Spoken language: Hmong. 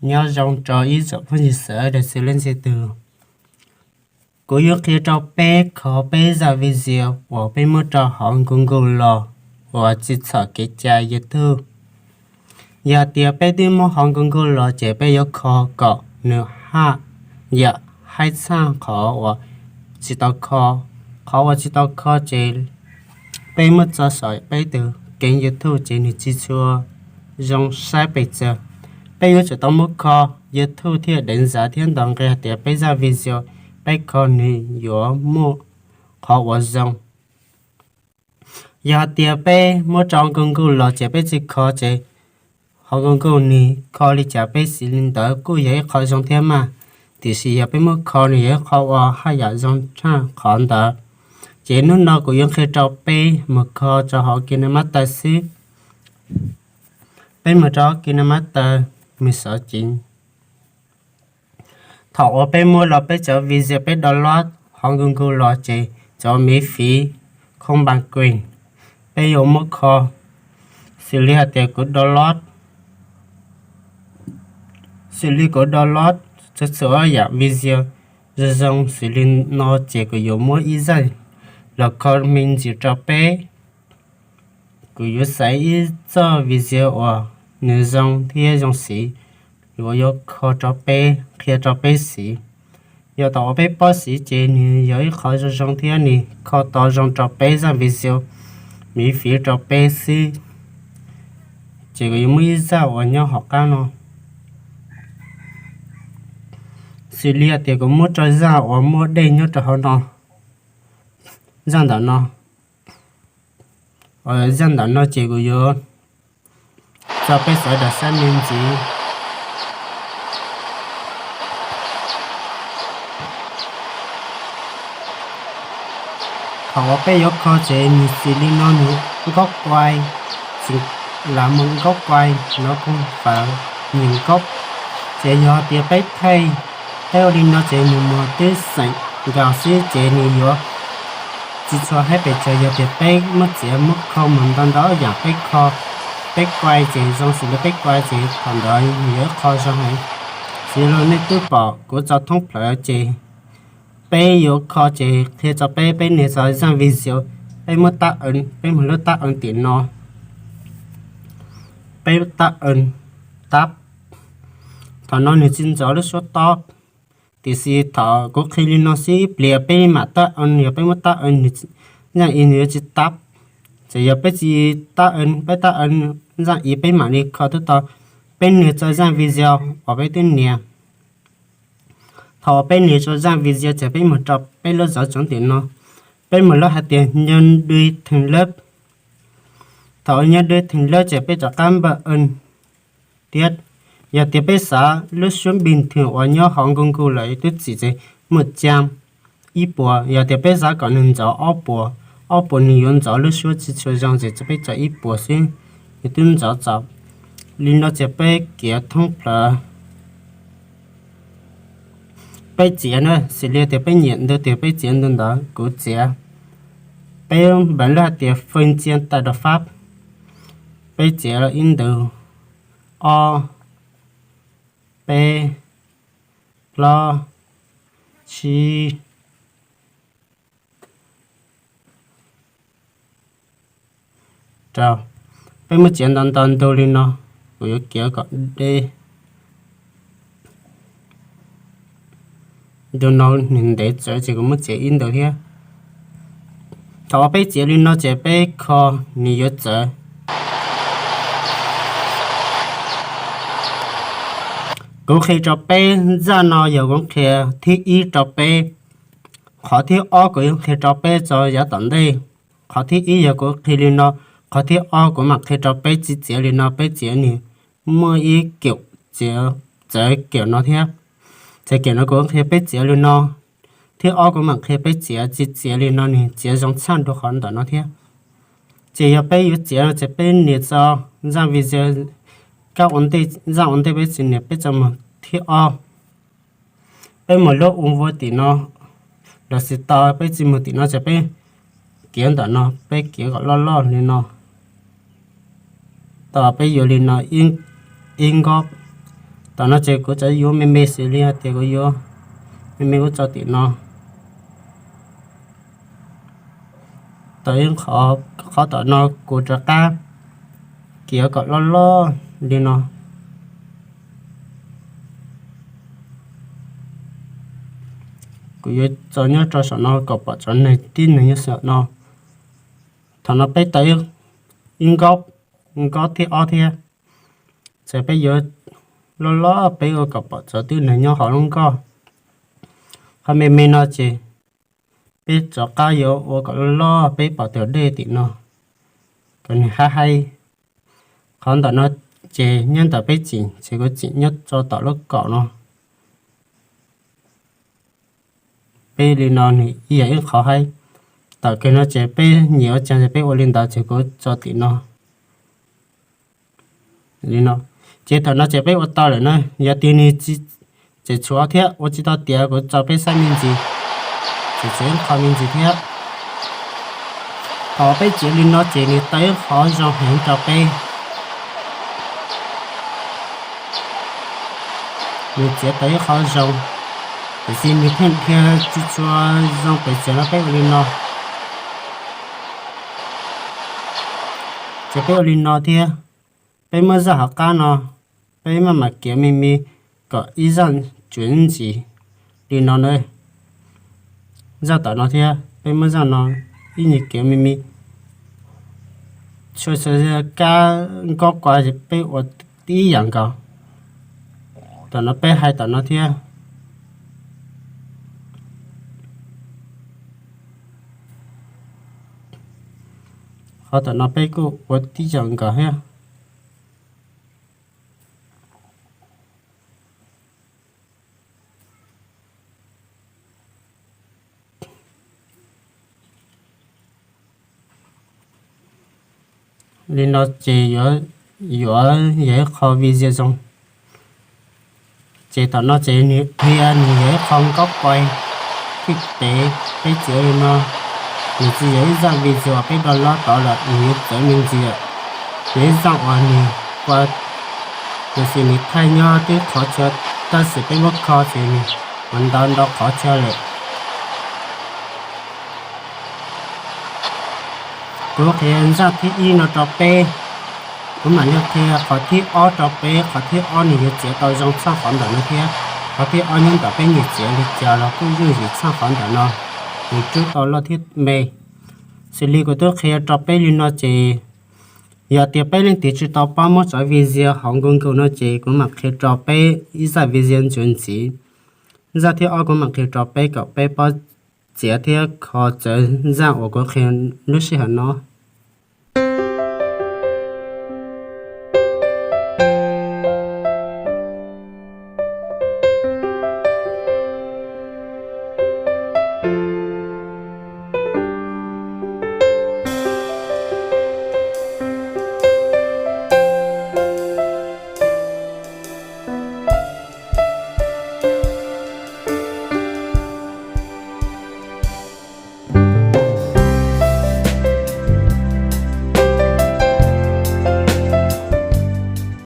Nyob zoo rau ib tsoom phooj ywg sawv daws txhua leej txhua tus. Kuv yuav qhia rau peb kho peb zaj video uas peb muab rau hauv Google los uas tsis txhom kev cai YouTube. Yog tias peb twb muab hauv Google los ces peb yuav kho kom nws haj yam haib txhaj qhov uas tsis tau kho. Qhov uas tsis tau kho ces peb muab tso saum peb tus keeb YouTube ces nws tsis tshua zoo saib pes tsawg. Peb yuav tsum tau muab kho, YouTube thiaj deev ntxav thiab ntaus nqi hais tias peb zaj video peb kho nws yuav muaj qhov uas zoo. Yog hais tias peb muab rau Google los ces peb tsis kho ces hauv Google nws kho li cas peb siv li ntawd kuj yog ib qho zoo thiab mas, tiam sis yog peb muab kho nws yog ib qho uas haj yam zoo tshaj qhov ntawd. Ces hnub no kuv yuav qhia rau peb mus kho rau hauv KineMaster xwb. Peb mus rau KineMaster, mus xauv cev. Thaum uas peb muab los peb cov video peb download hauv Google los ces cov miv fiv khoob npas kis peb yuav muab kho. Xws li hais tias kuv download, xws li kuv download txhua txhua yam video zoo zoo xws li no ces kuv yuav muab ib zaj los kho me ntsis rau peb. Kuv yuav xaiv ib txoj video uas nws zoo thiab zoo siv, yuav yuav kho rau peb, qhia rau peb siv. Yog thaum uas peb paub siv ces nws yog ib qho zoo zoo thiab nws kho tau zoo rau peb zaj video, miv fiv rau peb xwb. Ces kuv yuav muab ib zaj uas nyob hauv qab no. Xws li hais tias kuv muab rau zaj uas muaj dej nyob rau hauv no, zaj ntawm no, zaj ntawm no ces kuv yuav tso peb sawv daws saib me ntsis. Thaum uas peb yuav kho ces nws xws li no, nws nkauj kuai, tsis las mus nkauj kuai no kuj fab nws nkauj. Ces yog tias peb thaij, thaij ua li no ces nws mus twb xeem nkaus xwb ces nws yuav tsis tshua haib pes tsawg. Yog tias peb muab txiav muab kho mus ntau ntau yam peb kho, peb kuai ces zoo xws li peb kuai ces thaum ntawd nws yuav ib qho zoo heev. Xws li nej twb pom kuv tso thoob plaws ces peb yuav kho ces qhia tso peb, peb nias txog zaj video, peb muab tab, peb mus lub tab tim no, peb tab, tab. Thaum no nws tsis ntxov lub suab tab, tiam sis thaum kuv qhia li no xwb ib pliag peb mam tab, yog peb muab tab, zaj i nws yuav tsis tab. Ces yog peb tsis tab, peb tab zaj i peb mam li kho twb tau. Peb nias txog zaj video uas peb twb nias. Thaum uas peb nias txog zaj video ces peb mus rau peb lub zov tsoov tim no, peb mus lub hais tias nyob dui theem lab. Thaum uas nyob dui theem lab ces peb rov qab npaj thiab. Yog tias peb xav lub suab npis theem uas nyob hauv Google lawm twb txim ces muaj cam ib puas. Yog tias peb xav kom nws ntxov ob puas, ob puas nws yuav ntxov lub suab tsis tshua zoo ces peb tso ib puas xwb, nws twb ntxov txaus. Li no ces peb kiav thoob plaws. Peb txiav na, xws li tias peb nyiam ntu twg peb txiav ntu ntawd. Kuv txiav, peb npaj lub hais tias fwj ntxiag tas dov fab. Peb txiav ib ntu, ob, peb, plaub, tsib, rau. Peb muab txiav ntau ntau ntu li no, kuv yuav kiav kom deb. Ntu no nws ntev txawv ces kuv muab txiav ib ntu thiab. Thaum uas peb txiav li no ces peb kho nws yuav txawv. Kuv qhia rau peb zaj no yog kuv qhia thib ib rau peb. Qhov thib ob kuv yuav qhia rau peb txog yav tom ntej. Qhov thib ib yog kuv qhia li no, qhov thib ob kuv mam qhia rau peb tsis txiav li no, peb txiav nws muaj ib kium txiav txawv kium no thiab. Ces kium no kuv qhia peb txiav li no, thib ob kuv mam qhia peb txiav tsis txiav li no nws txiav zoo tshaj dua qhov ntawm no thiab. Ces yog peb yuav txiav no ces peb nias txog zaj video, kab ua ntej, zaj ua ntej peb tsis nias, peb tso mus thib ob. Peb mus lub ua vua tim no, los sis tau peb tsis mus tim no ces peb kiav ntawm no, peb kiav kom loj loj li no. Tau peb yuav li no ib nkob, Tam no ces kuv tseem yuav me me xws li hais tias kuv yuav me me kuv tso tim no. Tau ib qhov, qhov tom no kuv rov qab kiav kom loj loj li no. Kuv yuav tso nyob rau saum no kom pom tsoom neeg tib neeg nyob saum no. Thaum no peb tau ib nkaub, nkaub thib ob thiab. Ces peb yuav loj loj peb ua kom pom tsoom tib neeg nyob hauv lub nkoj. Qhov me me no ces peb rov qab yuav ua kom loj loj peb pom tus dej tim no, kom nws hab haib. Qhov ntawm no ces nyob ntawm peb tseem, ces kuv tseem nyob tso tom lub kaum no. Peb li no nws ib yam ib qhov haib. Tom kawg no ces peb nyiam ua cas ces peb ua li ntawd ces kuv tso tim no. Li no, ces thaum no ces peb ua tau lawm na. Yog tias nws tseem tshuav thiab ua tsis tau tiav kuv tso peb saib me ntsis, tseem tshuav ib qho me ntsis thiab. Thaum peb txiav li no ces nws tau ib qho zoo heev rau peb. Nws txiav tau ib qho zoo, tiam sis nws pheej dhia tsis tshua zoo pes tsawg no peb ua li no. Ces peb ua li no thiab. Peb muab zaj hauv qab no, peb maj mam kiav me me kom ib zaj tsuav ntsis li no na. Zaj tom no thiab peb muab zaj no ib nyuag kiav me me, txhua txhua kab nkaub kua peb ua tib yam nkaus. Tom no peb hais tom no thiab. Qhov tom no peb kuj ua tib yam nkaus thiab. Li no ces yuav, yuav yog ib qho video zoo. Ces tom no ces nws qhia nws yog ib qho nkaub kua thib pem peb txiav li no. Nws tsis yog ib zaj video peb download tod lawm, nws yuav txawv me ntsis lawm. Yog ib zaj uas nws ua, tiam sis nws thaij nyob twb qhov chaw, tab sis peb muab kho ces nws ua ntau ntau qhov chaw lawm. Kuv qhia zaj thib ib no rau peb, kuv mam li qhia qhov thib ob rau peb. Qhov thib ob nws yuav txiav tau zoo txhob qhov ntawm no thiab. Qhov thib ob nyob ntawm peb nyiam txiav li cas los kuj yooj yim txhob qhov ntawm no, nws rub tau loj thiab me. Xws li kuv twb qhia rau peb li no ces, yog tias peb leej twg tsis tau paub muab tso video hauv Google no ces kuv mam qhia rau peb ib zaj video ntsuav ntxiv. Zaj thib ob kuv mam qhia rau peb kom peb paub txiav thiab kho txawv zaj uas kuv qhia lub sij hawm no.